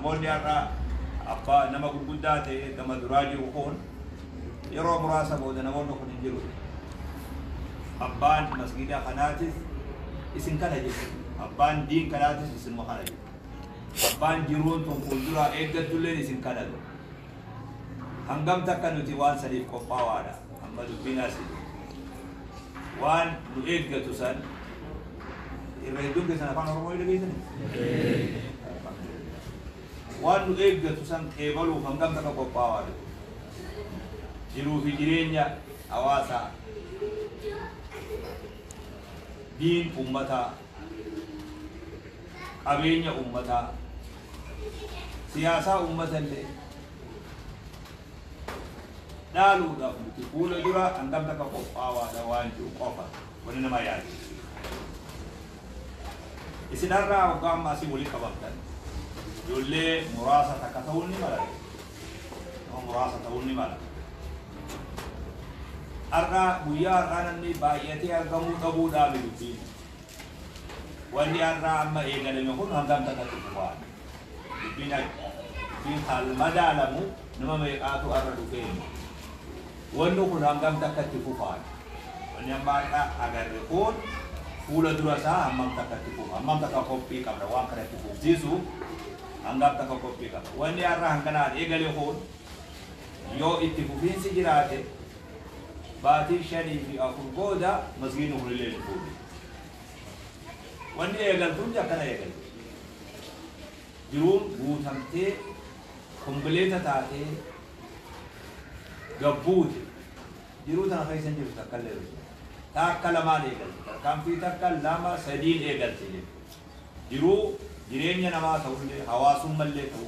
Namoonni har'a abbaa nama gurguddaa ta'e gama duraa jiru kun yeroo muraasa booda namoonni kun hin jiru. Abbaan masgida kanaatis isin kana jechuudha. Abbaan diin kanaatis isinuma kana jechuudha. Abbaan jiruun tun fuulduraa eeggattulleen isin kana. Hangam takka nuti waan saniif qophaawaadha. Amma dubbiin asii. Waan nu eeggatu san irra hedduun keessan afaan Oromoo ni dhageessanii? Waan nu eeggatu san qeebaluuf hangam takka qophaawaadha. Jiruu fi jireenya hawaasaa, diin ummataa, qabeenya ummataa, siyaasaa ummata illee dhaaluudhaaf nuti fuula dura hangam takka qophaawaadha waan jiru qofa wani nama yaadu. Isin har'aa hoggaa amma asii walii qabamtan ijoollee muraasa takka ta'uun ni mala. Nama muraasa ta'uun ni mala. Har'aa guyyaa har'aa namni baay'atee argamuu dhabuudhaaf dubbiin. Wanni har'aa amma eegalame kun hangam takkatti fufaa. Dubbiin dubbiin haal madaalamu nama meeqaatu har'a dhufee. Wanni kun hangam takkatti fufaa. Wanni amma har'a agarre kun fuula dura isaa hammam takkatti fufa. Hammam takka qophii qabna waan kanatti fufsiisu hangam takka qophii qabna. Wanni har'a hanganaan eegale kun yoo itti fufiinsi jiraate baatii 5 fi 4 booda masgiidni kunillee ni fuudhu. Wanni eegaltu hundi akkana eegalti. Jiruun guutamtee kompileeta taatee gabbuute jiruu tana keessa hin jirtu takka illee. Takka lamaan eegalte. Tarkaanfii takka lama sadiin eegalte jechuudha. Jiruu jireenya namaa ta'ullee hawaasummallee ta'u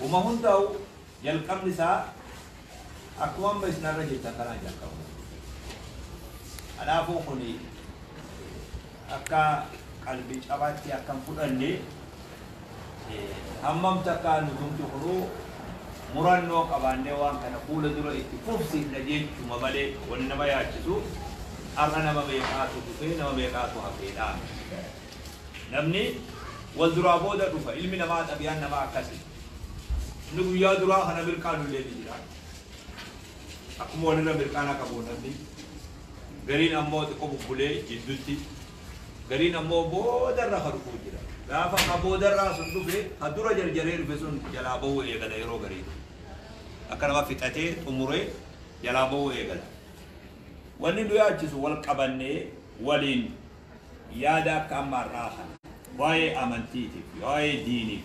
uma hundaa'u jalqabni isaa akkuma amma isin har'a jirtan kanaan jalqabu. Kanaafuu kuni akka qalbii cabaatti akka hin fudhanne hammam takka nutumti kunuu murannoo qabaannee waan kana fuula dura itti fufsiifna jechuma malee wanni nama yaachisu har'a nama meeqaatu dhufee nama meeqaatu hafeedha. Namni wal duraa booda dhufa. Ilmi namaa xabiyaan namaa akkasi. Inni guyyaa duraa kana mirqaanullee ni jira. Akkuma walirra mirqaana qabu namni. Gariin ammoo xiqqoo bubbulee jidduutti. Gariin ammoo boodarra ka dhufuu jira. Gaafa ka boodarraa sun dhufe ka dura jarjaree dhufe sun jalaa bahuu eegala yeroo garii. Akka nama fixatee xumuree jalaa bahuu eegala. Wanni nu yaachisu wal qabannee waliin yaada akka amma har'aa kana waa'ee amantiitiif, waa'ee diiniif,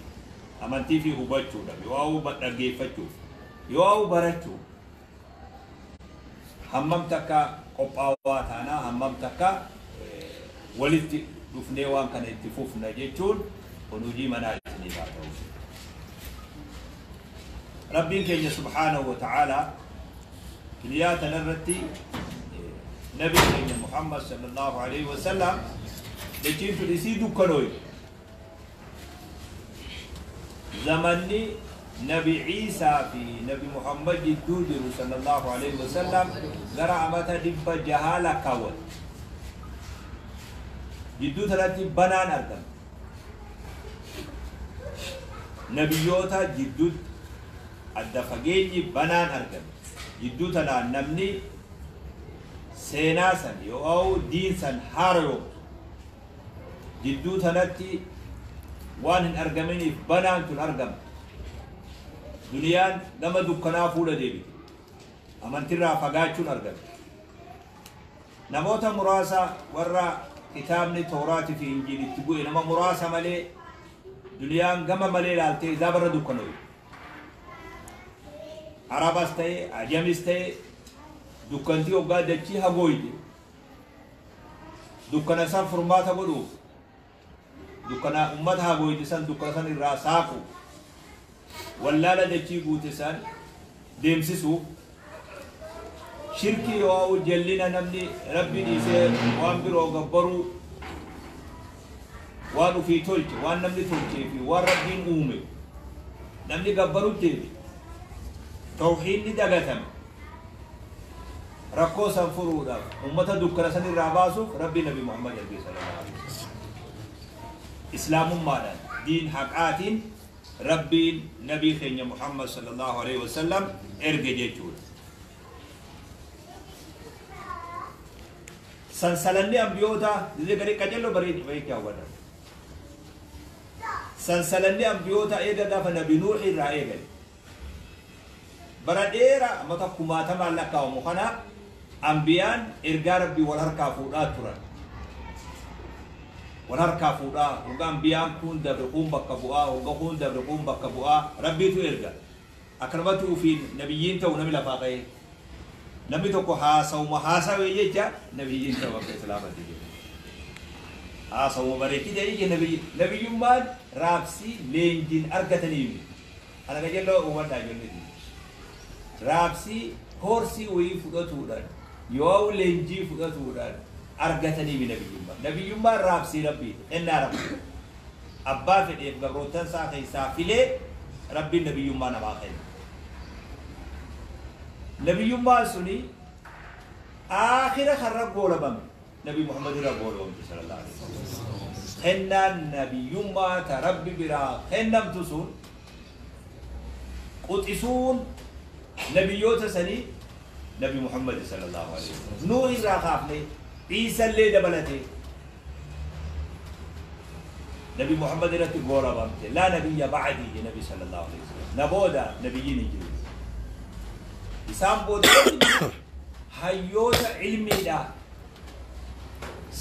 amantii fi hubachuudhaaf, yoo dhaggeeffachuuf, yoo barachuuf hammam takka qophaawaa taanaa, hammam takka walitti dhufnee waan kana itti fufna jechuun kun hojii manaa isiniif haa ta'u. Rabbiin keenya subhaanahu wa ta'aalaa duniyaa tanarratti nabi keenya Muhammad sallallahu alaihi wasallam dachiin tun isii dukkanooyte. Zamanni Nabi Iisaa fi Nabi Muhammad jidduu jiru sallallahu alaihi wasallam gara amata 600 lakkaawwate. Jidduu tanatti banaan argame. Nabiyyoota jidduutti adda fageenyi banaan argame. Jidduu tanaan namni seenaa san yoo diin san haarayoomtu jidduu tanatti waan hin argaminiif banaan tun argamte. Duniyaan gama dukkanaa fuula deebite. Amantirraa fagaachuun argame. Namoota muraasa warra kitaabni Tooraati fi Injiil itti bu'e nama muraasa malee duniyaan gama malee ilaaltee izaabarra dukkanooyte. Arabas ta'e Ajamis ta'e dukkantii hoggaa dachii hagooyte dukkana san furmaata godhuuf dukkana ummata hagooyte san dukkana san irraa saaqu wallaala dachii guute san deemsisuuf shirkii yoo jallina namni rabbi dhiisee waan biroo gabbaruu waan ufii tolche waan namni tolchee fi waan rabbiin uume namni gabbaruu deebi tawhiidni dagatame rakkoo san furuudhaaf ummata dukkana san irraa baasuuf rabbi Nabi Muhammad erge sallallahu alaihi wasallam. Islaamummaadhaan diin haqaatiin Rabbiin nabii keenya Muhammad sallallahu alaihi wasallam erge jechuudha. Sansalanni ambiyoota gadi qajeeloo bareedu bareedu hawwata. Sansalanni ambiyoota eega gaafa nabi Nuuhi irraa eegale. Bara dheeraa mata kumaatamaan lakkaa'amu kana ambiyaan ergaa rabbii wal harkaa fuudhaa turan. Wal harkaa fuudhaa hogga ambiyaan kun dabre kun bakka bu'aa hogga kun dabre kun bakka bu'aa rabbiitu erga. Akkanumatti ufiin nabiyyiin ta'u namni lafaa ka'ee. Namni tokko haasawuma haasawee jecha nabiyyiin ta'u akka islaamatti jedhu. Haasawuma bareechite jecha nabiyyummaan raabsii leenjiin argataniifi. Kana qajeeloo hubadhaa ijoolleeti. Raabsii koorsii wayii fudhatuudhaan yoo leenjii fudhatuudhaan argataniifi nabiyyummaa. Nabiyyummaan raabsii rabbiiti. Kennaa rabbii. Abbaa fedheef gabroottan isaa keessaa filee rabbiin nabiyyummaa namaa kenna. Nabiyyummaan suni aakhira karra goolabame Nabi Muhammad irra goolabamte sallallahu alaihi wasallam. Kennaan nabiyyummaa ta rabbi biraa kennamtu sun quxisuun nabiyyoota sanii Nabi Muhammad sallallahu alaihi wasallam. Nuuh irraa kaafne Iisallee dabalatee Nabi Muhammad irratti goolabamte. Laa nabiyya ba'dii je Nabi sallallahu alaihi wasallam. Na booda nabiyyiin hin jiru. Isaan booda hayyoota ilmiidha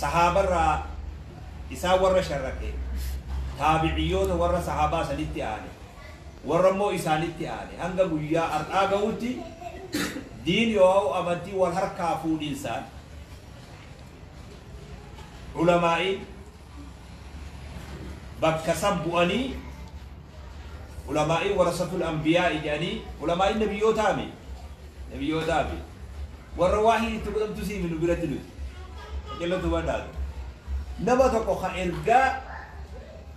sahaabarraa isaan warra sharraqe taabiciyyoota warra sahaabaa sanitti aane warra immoo isaanitti aane hanga guyyaa har'aa gahutti diin yoo amantii wal harkaa fuudhinsaan ulamaa'iin bakka san bu'anii ulamaa'iin warasatul anbiyaa jedhanii ulamaa'iin nabiyyootaami nabiyyootaami warra waahii itti godhamtu siimi nu biratti nuti qajeelatu badhaatu nama tokko ka ergaa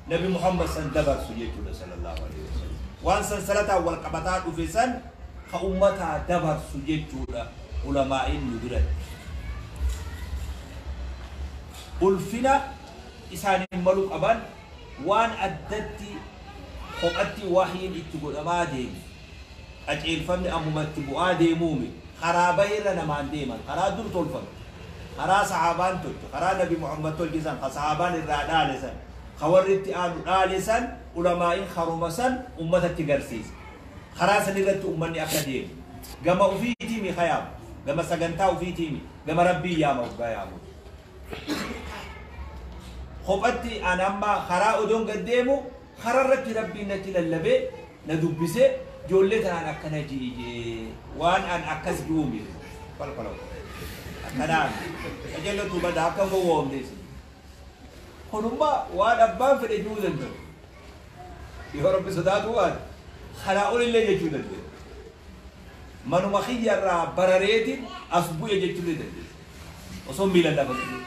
Nabi Muhammad san dabarsu jechuudha sallallahu alaihi wasallam. Waan sansalataan wal qabataa dhufe san ka ummataa dabarsu jechuudha ulamaa'iin nu biratti. Ulfina isaaniin malu qaban waan addatti kophatti wahiin itti godhamaa deemu. Qajeelfamni ammumatti bu'aa deemuumi. Karaa bahirra namaan deeman. Karaa dur tolfame. Karaa sahaabaan tolche. Karaa Nabi Muhammad tolche san. Ka sahaabaan irraa dhaale san. Ka warri itti aanu dhaale san ulamaa'iin karuma san ummatatti garsiisa. Karaa san irratti ummanni akka deemu. Gama ufiitiimi ka yaamu. Gama sagantaa ufiitiimi. Gama rabbii yaama hoggaa yaamu. Kophatti an amma karaa odoon gad deemu karaa irratti rabbiin natti lallabee na dubbisee ijoollee tanaan akkana ji'i waan an akkas ji'uumi falfalaw akkanaan qajeellotu bada akka gowwoomne kunummaa waan abbaan fedhe ji'uu danda'u yoo rabbi sodaatu waan kanaa olillee jechuu danda'u manuma kiyyarraa barareetiin as bu'e jechuullee dandeessa osoo miilan lafa qabu.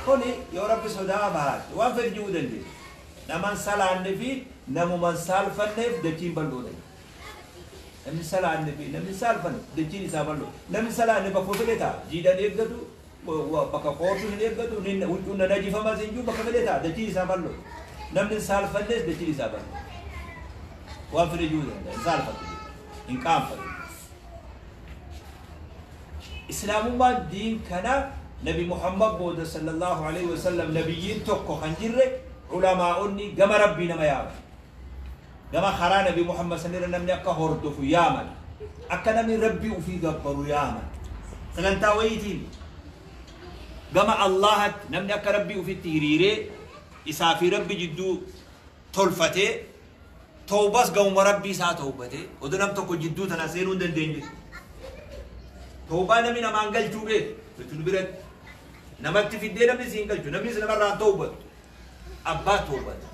Kuni yoo rabbi sodaa baate waan fedhe ji'uu dandeessa. Naman salaanne fi namuman saalfanneef dachiin bal'oodha. Namni salaanne fi namni saalfanne dachiin isaa bal'oo. Namni salaanne bakka fedhe ta'a. Jiidhan eeggatu, bakka qoortu hin eeggatu, huccuun na najifamas hin jiru bakka fedhe ta'a. Dachiin isaa bal'oo. Namni saalfannes dachiin isaa bal'oo. Waan fedhe ji'uu danda'a. Hin saalfatu. Hin qaanfatu. Islaamummaan diin kana Nabi Muhammad booda sallallahu alaihi wasallam nabiyyiin tokko kan jirre ulamaa'onni gama rabbii nama yaaman. Gama karaa Nabi Muhammad sanirra namni akka hordofu yaaman. Akka namni rabbii ufii gabbaru yaaman. Sagantaa wayiitiin gama Allaahatti namni akka rabbii ufitti hiriiree isaa fi rabbi jidduu tolfatee tawbas gamuma rabbii isaa tawbatee odoo nam tokko jidduu tana seenuu hin dandeenye. Tawbaa namni namaan galchuu beeku nuti nu biratti namatti fiddee namni siin galchu namni namarraa tawbatu abbaa tawbata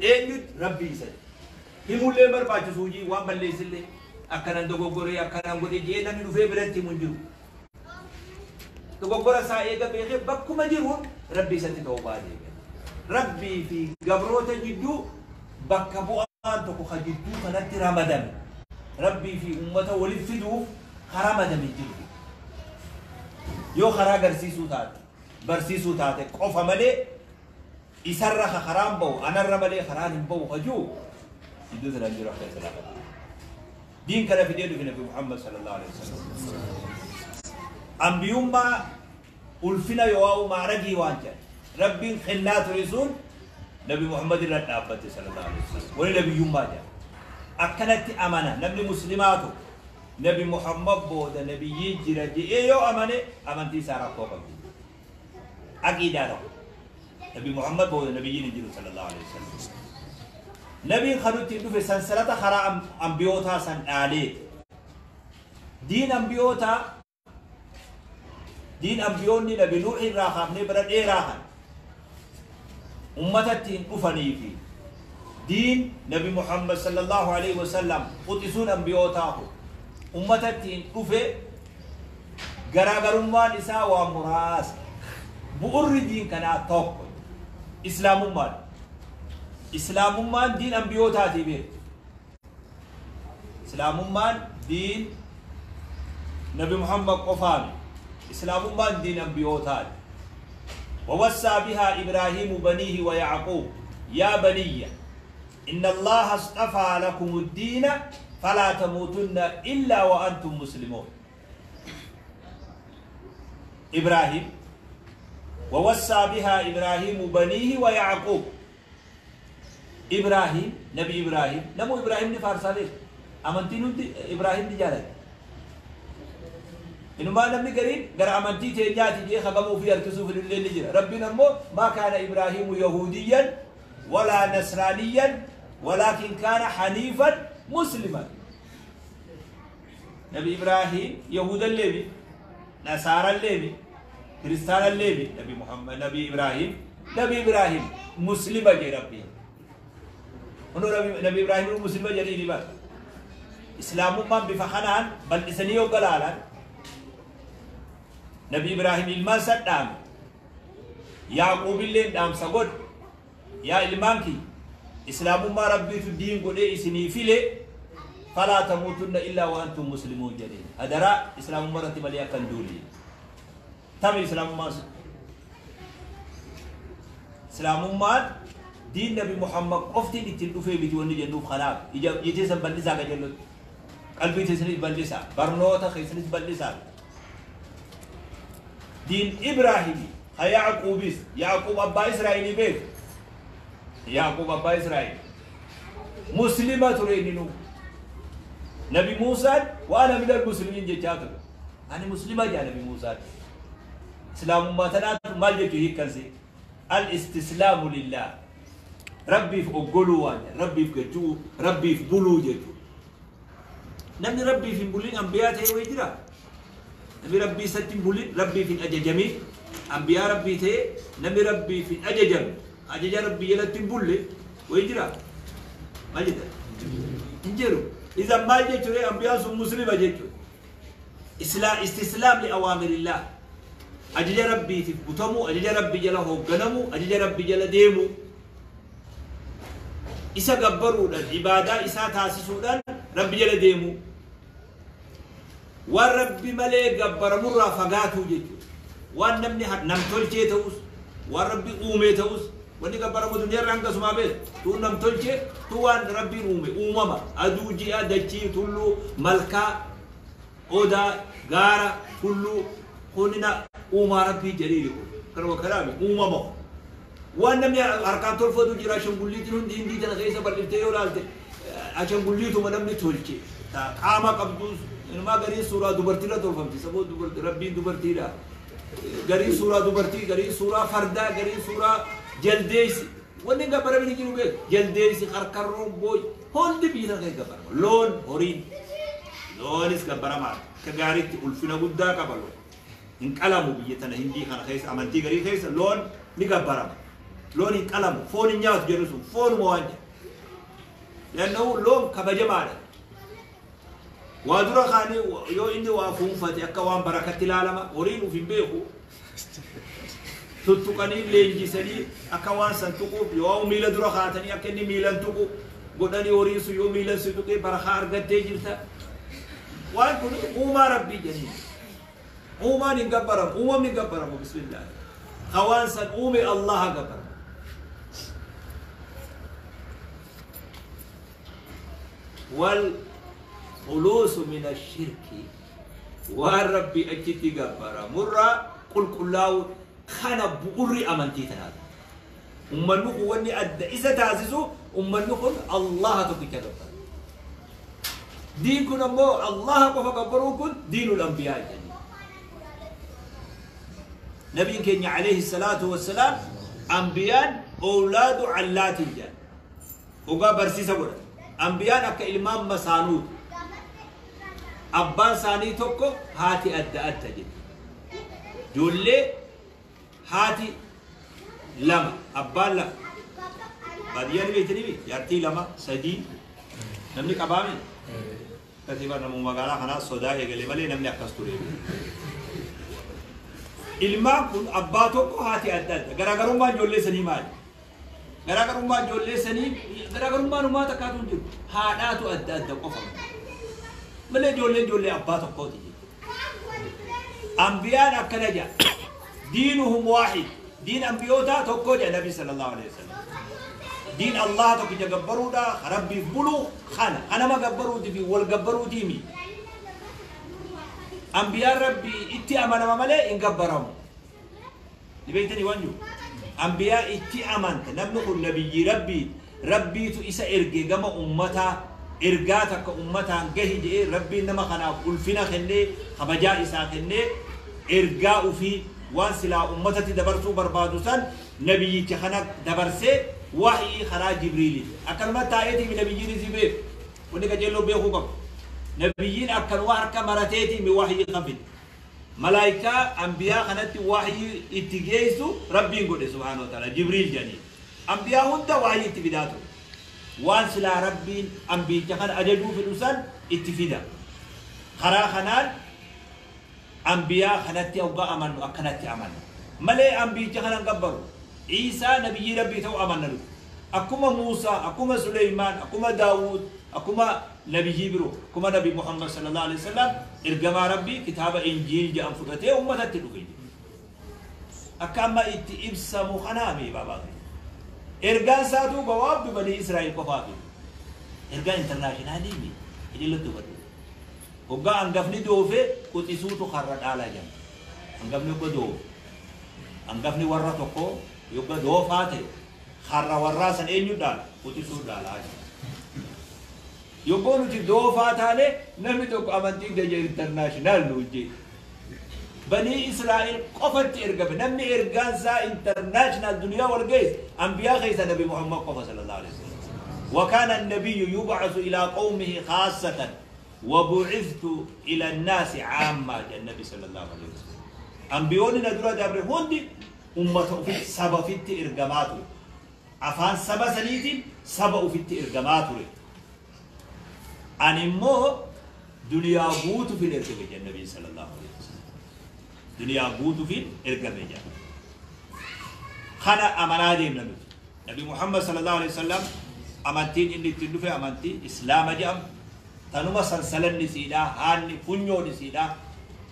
eenyutti rabbii isatti himullee barbaachisu hojii waan balleessillee akkanan dogoggoree akkanan godhe jee namni dhufee biratti himu hin jiru. Dogoggora isaa eega beekee bakkuma jiruun rabbii isatti tawbaa deebi'a. Rabbii fi gabroota jidduu bakka bu'aan tokko ka jidduu kanatti ramadame rabbii fi uummata walitti fiduuf ka ramadame jiru. Yoo karaa agarsiisuu taate barsiisuu taate qofa malee isarra ka karaan bahu anarra malee karaan hin bahu ka jiru Iddoo sanaan jiru akka salaafatu. Diin kana fidee dhufe Nabi Muhammad sallallahu alaihi wasallam. Ambiyummaa ulfina yoo maaragii waan jedhan. Rabbiin kennaa ture sun Nabi Muhammad irra dhaabbate sallallahu alaihi wasallam. Wani nabiyyummaa jedha. Akkanatti amana namni muslimaa tokko Nabi Muhammad booda nabiyyii jira je'ee yoo amane amantii isaa rakkoo qabdi. Aqiidaa tokko. Nabi Muhammad booda nabiyyiin hin jiru sallallahu alaihi wasallam. Nabiin kanutti hin dhufe sansalata karaa ambiyootaa san dhaalee. Diin ambiyootaa diin ambiyoonni Nabi Nuuh irraa kaafnee bara dheeraa kan ummatatti hin dhufanii fi diin Nabi Muhammad sallallahu alaihi wasallam quxisuun ambiyootaa kun ummatatti hin dhufe garaagarummaan isaa waa muraasa. Bu'urri diin kanaa tokko islaamummaadha. Islaamummaan diin ambiyootaati beektu. Islaamummaan diin Nabi Muhammad qofaami. Islaamummaan diin ambiyootaati. ووصى بها إبراهيم بنيه ويعقوب يا بني إن الله اصطفى لكم الدين فلا تموتن إلا وأنتم مسلمون. إبراهيم ووصى بها إبراهيم بنيه ويعقوب. إبراهيم نبي إبراهيم نمو إبراهيم نفارساليه أمنتين إبراهيم نجالت إنه ما نمني قرين قرأ أمنتي تيجاتي جي خقموا في أركسوا في الليل نجرة ربنا مو ما كان إبراهيم يهوديا ولا نصرانيا ولكن كان حنيفا مسلما. نبي إبراهيم يهودا الليبي نصارى الليبي كريستان الليبي نبي محمد نبي إبراهيم نبي إبراهيم مسلمة جي ربي نبي إبراهيم مسلمة جري لباس إسلام ما بفخنان بل إسنيو قلالا نبي إبراهيم إلمان سدام يعقوب اللي دام سقط يا إلمانكي إسلام ما ربي في الدين قل إسني فيلي فلا تموتن إلا وأنتم مسلمون جري هدرا إسلام ما رتب لي كندولي تم إسلام ما إسلام ما دين نبي محمد قفتي لتلفه بتوني جنوب خلاف يجي بلسا كجلد قلبي تسني بلسا برنوتا خيسني بلسا دين إبراهيمي يعقوبيس يعقوب أبا إسرائيل بيت يعقوب أبا إسرائيل مسلمة ترينينو نبي موسى وأنا من المسلمين جاتو أنا مسلمة جا نبي موسى إسلام ما تنات ما جتو هيك كنسي الاستسلام لله ربي في أقولوا ربي في جتو ربي في بلو جتو نبني ربي في بولين أنبياء تي ويجرا نبي ربي ستين بولين ربي في أججمي أنبياء ربي تي نبي ربي في أججم أجج ربي يلا تنبولي ويجرا ما جدا إنجرو إذا ما جتوا أنبياء مسلمة جتوا إسلام استسلام لأوامر الله أجج ربي في بتمو أجج ربي جل هو جنمو أجج ربي جل ديمو إسا جبروا العبادة إسا تاسسوا ربي جل ديمو والرب ملك جبر مرة فقاتو جتو والنمني نمتلشي توس والرب قومي توس والني جبر مدن رانك سما بيت تو نمتلشي تو وان ربي قومي أمما أدوجي أدتشي تلو ملكا أودا غارة كله خوننا أوما ربي جليل كرو كلامي أمما والنمني أركان تلفو جرا شنقوليتي هندي هندي تنخيسة بلتي ولالتي عشان قوليتو ما نمني تلشي قام قبضوس إنما قري سورة دبرتي لا تفهمتي سبوا دبرتي ربي دبرتي لا قري سورة دبرتي قري سورة فردا قري سورة جلديس ونيجا برا بيجي نقول جلديس خركرون بوي هون دي بيجي نقول كبر لون هورين لون إس كبر ما كجاريت ألفنا قدا كبرون إن كلامه بيجتنا هندي خان خيس أمانتي قري خيس لون نكبر لون إن كلامه فون إنيات جرسون فون موانج لأنه لون كبجماله وادرا خاني يو إني وافون فتي أكوان بركة العالم أريد في بيخو تتقني لينجسني أكوان سنتقو يو ميلا درا خاتني أكني ميلا تقو قدني أريد سيو ميلا ستقي بركة أرجع تجلسة وان كن أوما ربي جنين أوما نجبرم أوما نجبرم بسم الله خوان سن أومي الله جبرم Wal khuluusu min ashirki, waan Rabbi achitti gabbaramurraa qulqullaa'u. Kana bu'urri amantii tanaati. Ummanni kun wanni adda isa taasisu, ummanni kun Allaha tokkicha gabbara. Diin kun ammoo Allaha qofa gabbaruun kun diinul anbiyaa jedhanii. Nabiin keenya alayhi salaatu wassalaam, ambiyaan oolaadu allaatiin jedhan. Dhugaa barsiisa godha. Ambiyaan akka ilmaan masaanuuti. Abbaan isaanii tokko, haati adda adda jedhe. Ijoollee haati lama, abbaan lama. Baadiyyaa ni beektanii, jaartii lama sadii namni qabaame. Akkasii bara namuu magaalaa kanaa sodaa eegale malee namni akkas ture. Ilmaan kun abbaa tokko, haati adda adda. Garaagarummaan ijoollee sanii maali? Garaagarummaan ijoollee sanii, garaagarummaan uumaa takkaatu hin jiru. Haadhaatu adda adda qofa. Malee ijoolleen ijoollee abbaa tokkooti. Ambiyaan akkana jedha. Diinuhum waahid. Diin ambiyootaa tokko jedha Nabi sallallahu alaihi wasallam. Diin Allah tokkicha gabbaruudha, Rabbiif buluu kana. Kanama gabbaruutii fi wal gabbaruutiimi. Ambiyaan Rabbii itti amanama malee hin gabbaramu. Ni beektanii waan jiru. Ambiyaa itti amanta, namni kun nabiyyi Rabbii, Rabbiitu isa erge gama ummataa, ergaa takka ummataan gahi jedhee Rabbiin nama kanaaf ulfina kennee, kabajaa isaa kennee, ergaa ufii waan silaa ummatatti dabarsuu barbaadu san nabiyyicha kana dabarsee wahyii karaa Jibriiliin. Akkanuma taa'eetiif nabiyyiin isii beeku. Wanni qajeelloo beekuu qabu. Nabiyyiin akkanuma harka marateetiif wahyii kan fide. Malaayikaa ambiyaa kanatti wahyii itti geessu Rabbiin godhe subhaanahu wa ta'ala, Jibriil jedhanii. Ambiyaa hunda wahyii itti fidaa ture. Waan silaa Rabbiin ambiyicha kana ajajuu fedhu san itti fida. Karaa kanaan ambiyaa kanatti hoggaa amannu akkanatti amanna. Malee ambiyicha kana hin gabbaru. Iisaa nabiyyii Rabbii ta'uu amanna nuti. Akkuma Muusaa, akkuma Suleymaan, akkuma Daawud, akkuma nabiyyii biroo, akkuma Nabi Muhammad sallallahu alaihi wasallam, ergamaa Rabbii kitaaba Injiil jedhan fudhatee ummatatti dhufe. Akka amma itti ibsamu kanaami baabaa. Ergaan isaatuu gawaabdu banii Israa'el qofaafi. Ergaa international mi. Ijillatti hubadhu. Hoggaa hangafni doofe quxisuutu karra dhaalaa jedhama. Hangafni hogga doofe. Hangafni warra tokko yogga doofaa ta'e, karra warraa san eenyu dhaala? Quxisuu dhaalaa jedhama. Yoggoo nuti doofaa taane, namni tokko amantiin keenya international nu hojjee. Banii Israa'el qofatti ergame. Namni ergaan isaa international duniyaa wal geesse ambiyaa keessa Nabi Muhammad qofa sallallahu alaihi wasallam. وكان النبي يبعث إلى قومه خاصة وبعثت إلى الناس عامة النبي صلى الله عليه وسلم. Ambiyoonni na dura dabre hundi ummata ofitti, saba ofitti ergamaa ture. Afaan saba saniitiin saba ofitti ergamaa ture. Ani immoo duniyaa guutuufin ergame jedha Nabi sallallahu alaihi wasallam. Duniyaa guutuufin ergame jedha. Kana amanaa deemna nuti. Nabi Muhammad sallallahu alaihi wasallam amantiin inni ittiin dhufe amantii Islaama jedhamu. Tanuma sansalanni siidhaa, haanni funyoon isiidhaa,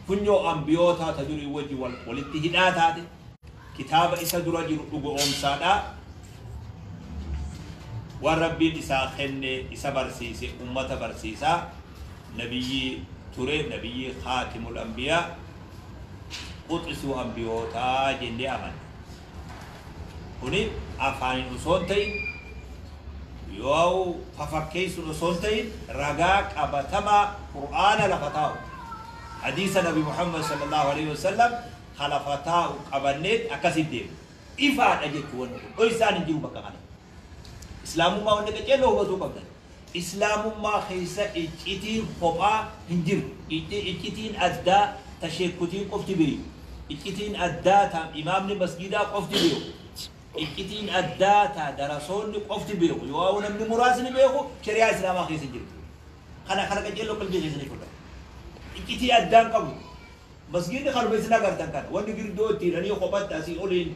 funyoo ambiyootaa ta durii wajji walitti hidhaa taate, kitaaba isa dura jiru dhugo oomsaadhaa, waan Rabbiin isaa kenne isa barsiise, ummata barsiisaa nabiyyii ture, nabiyyii khaatimul anbiyaa, quxisuu ambiyootaa jennee amanna. Kuni afaaniin osoo hin ta'in, yoo fafakkeessuun osoo hin ta'in, ragaa qabatamaa Qur'aana lafa taa'u, hadiisa Nabi Muhammad sallallahu alaihi wasallam lafa taa'u qabanneet akkasit deemu. Ifaadha jechuun wanni kun dhoysaan hin jiru bakka kana. Islaamummaa wanni qaceelloo hubatuu qabdan. Islaamummaa keessa iccitiin kophaa hin jiru. Iccitiin addaa ta sheekutiin qofti beeku. Iccitiin addaa ta imaamni masgidaa qofti beeku. Iccitiin addaa ta darasoonni qofti beeku. Yoo namni muraasni beeku shari'aa Islaamaa keessa hin jiru. Kana kana qaceelloo qalbii keessa ni fudhata. Iccitii addaan qabu. Masgiidni kanuma isin agartan kana. Wanni girdoo itti hidhanii kophatti asii oliin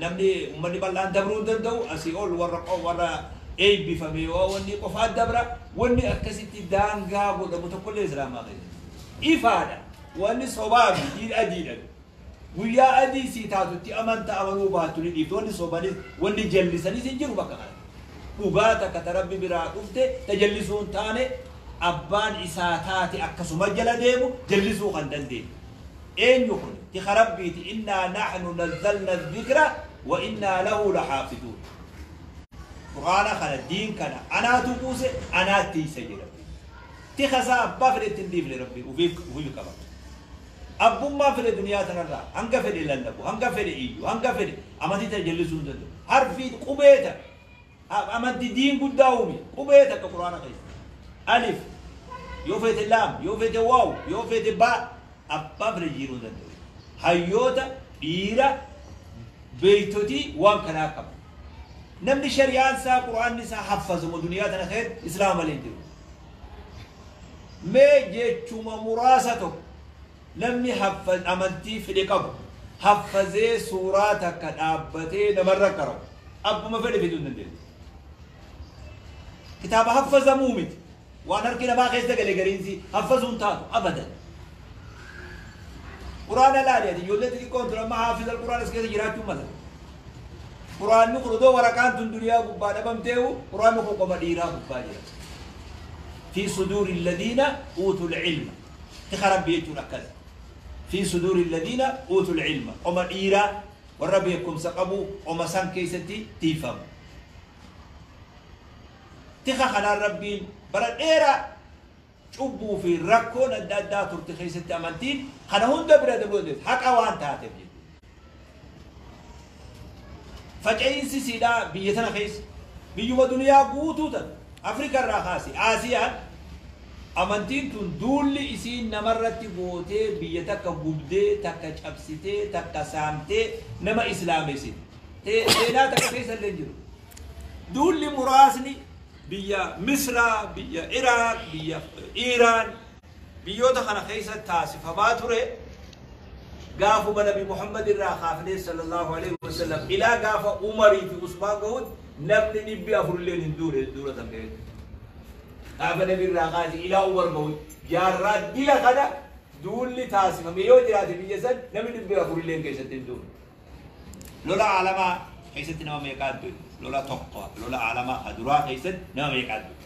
namni uummanni bal'aan dabruu hin danda'u, asii ol warra eebbifame yoo wanni qofaa dabra, wanni akkasitti daangaa godhamu tokkollee Islaamaa keessa. Ifaadha. Wanni sobaa fi diin adiidha. Guyyaa adii sii taatutti amanta, amanuu baattu ni dhiiftu. Wanni sobanis wanni jallisanis hin jiru bakka kana. Dhugaa takka ta Rabbi biraa dhufte tajallisuu hin taane abbaan isaa taate akkasuma jala deemu jallisuu kan dandeenye. Eenyu kun? Tika Rabbiiti. Innaa nahnu nazzalna dhikra wa innaa lahu lahaafizuun. Qur'aana kana, diin kana anaatu buuse, anaatti tiiysa jedha. Tika isaa abbaa fedhe itti hin dhiifne Rabbi ufiif ufiif qaba. Abbummaa fedhe duniyaa tanarraa hanga fedhe lallabu, hanga fedhe iyyu, hanga fedhe amantii tana jallisuu hin danda'u. Harfii qubee tana amantii diin guddaa uumi qubee takka Qur'aana keessa. Alif yoo feete laam, yoo feete waaw, yoo feete baa, abbaa fedhe jijjiiruu hin danda'u. Hayyoota dhiira beeytotii waan kanaa qaba. Namni shari'aan isaa Qur'aanni isaa haffazamu duniyaa tana keessatti Islaama malee hin jiru. Mee jechuma muraasa tokko namni amantii fedhe qabu haffazee suuraa takka dhaabbatee namarra qara'u abbuma fedhe fiduu hin dandeessu. Kitaaba haffazamuu miti. Waan harki namaa keessa gale gariinsi haffazuu hin taatu abadan. Quraana laali ati, ijoollee xixiqqoon tun amma haafiz al-Quraan as keessa jiraachuu mala. Quraanni kun odoo waraqaan tun duniyaa gubbaa dhabamteehu Quraanni kun qoma dhiiraa gubbaa jira. Fi suduuri alladhiina uutul ilma. Tika Rabbi jechuun akkas. Fi suduuri alladhiina uutul ilma. Qoma dhiiraa warra beekumsa qabu qoma san keessatti tiifama. Tika kanaan Rabbiin bara dheeraa cubbuu fi rakkoon adda addaa turte keessatti amantiin kana hunda bira dabruu dandeessu. Haqa waan taateef jechuudha. Faca'iinsi siidhaa biyya tana keessa biyyuma duniyaa guutuu tan Afrika irraa kaase Aasiyaan amantiin tun duulli isiin namarratti gootee biyya takka gubdee, takka cabsitee, takka saamtee nama islaamessite. Seenaa takka keessa illee hin jiru. Duulli muraasni biyya Misraa, biyya Iraaq, biyya Iiraan, biyyoota kana keessa taasifamaa ture. Gaafuma Nabi Muhammad irraa kaafnee sallallahu alaihi wasallam ilaa gaafa Umarii fi Usmaan gahutti namni 400 illee hin duune duula san keessatti. Gaafa Nabi irraa kaasee ilaa Umar gahutti jaarraa dila kana duulli taasifame yoo jiraate biyya san namni 400 illee keessatti hin duune. Lola aalamaa keessatti nama meeqaa du'e? Lola tokko, lola aalamaa ka duraa keessatti nama meeqaa du'e?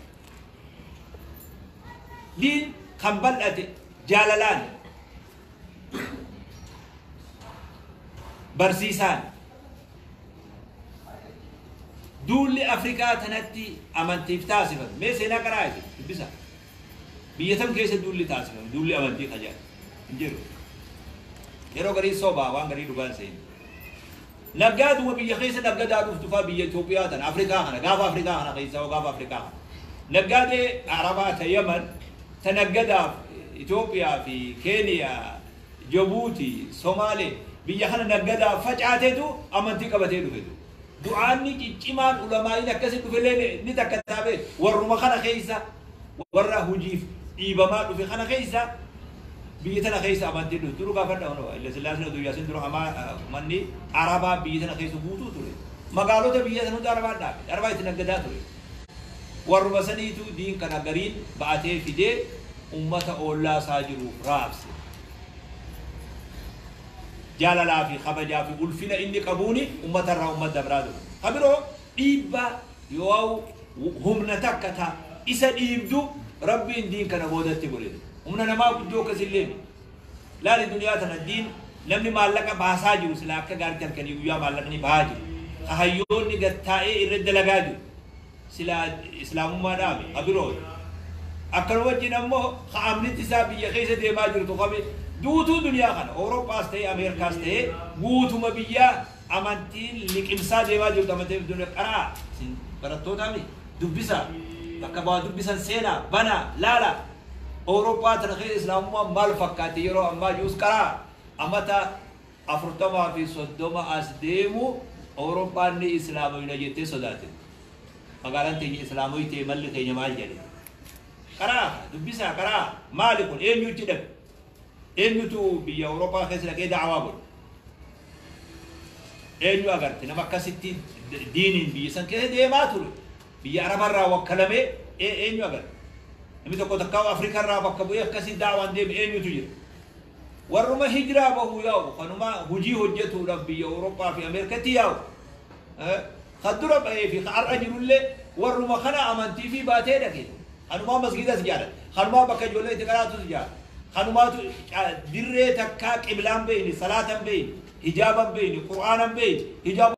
Diin kan bal'ate jaalalaan, barsiisaan. Duulli Afrikaa tanatti amantiif taasifame. Mee seenaa qaraa isin dubbisa. Biyya tam keessa duulli taasifame? Duulli amantii ka jedhan hin jiru. Yeroo garii sobaa waan garii dhugaan seeni. Naggaaduma biyya keessa naggadaa dhuftu faa biyya Itoophiyaa tana Afrikaa kana gaafa Afrikaa kana keessaa hoo gaafa Afrikaa kana. Naggaadee Arabaa ta Yaman ta naggadaaf Itoophiyaa fi Keeniyaa, Jabuuti, Somaalee biyya kana naggadaaf facaatetu amantii qabatee dhufetu. Du'aanni ciccimaan ulamaa'iin akkasi dhufellee ni takka taabee warruma kana keessa warra hujiif dhiibamaa dhufe kana keessa biyya tana keessa amantiin dhufe. Duru gaafadha hono Haile Sillaaseen oduu yaasin dura hamaa manni Arabaa biyya tana keessa guutuu ture. Magaalota biyya tana hunda Arabaa dhaabe. Arabaa itti naggadaa ture. Warruma saniitu diin kana gariin ba'atee fidee ummata oollaa isaa jiruuf raabse. Jaalalaa fi kabajaa fi ulfina inni qabuuni ummata irraa ummata dabraa ture. Ka biroo dhiibbaa yoo humna takka ta isa dhiibdu Rabbiin diin kana boodatti godhe. Humna namaa guddoo akkasillee miti. Laali duniyaa tana diin namni maallaqa baasaa jiru silaa akka gaariitti halkanii guyyaa maallaqni bahaa jiru. Ka hayyoonni gad taa'ee irra dalagaa jiru. Silaa islaamummaa dhaabe ka birooti. Akkanuma wajjin ammoo ka amnitti isaa biyya keessa deemaa jirtu kami guutuu duniyaa kana Awurooppaas ta'ee Ameerikaas ta'ee guutuma biyyaa amantiin liqimsaa deemaa jirtu amantiin duniyaa qaraa isin barattootaami dubbisaa bakka waa dubbisan seenaa banaa laalaa Awurooppaa tana keessa islaamummaan maal fakkaatti yeroo ammaa jiruus qaraa amata 40 fi 30 as deemu Awurooppaan ni islaamoyna jettee sodaate. Magaalaan teenya islaamoytee malli keenya maal jedhe. Qaraa dubbisaa qaraa maali kun eenyutti dhaqe? Eenyutu biyya Awurooppaa keessa dhaqee da'awaa godhe? Eenyu agarte nama akkasitti diiniin biyya san keessa deemaa ture? Biyya Arabarraa wakkalamee eenyu agarte? Namni tokko takkaa Afrikarraa bakka bu'ee akkasii da'awaan deeme eenyutu jira? Warruma hijiraa bahuu yaa'u kanuma hojii hojjetuudhaaf biyya Awurooppaa fi Ameerikatti yaa'u. Ka dura bahee fi ka har'a jirullee Warruma kana amantii fi baatee dhaqe. Kanumaa masgiidas ijaara. Kanumaa bakka ijoollee itti qaraatus ijaara. Kanumaatu dirree takkaa qiblaan beeyni, salaatan beeyni, hijaaban beeyni, qur'aanan beeyni, hijaaba.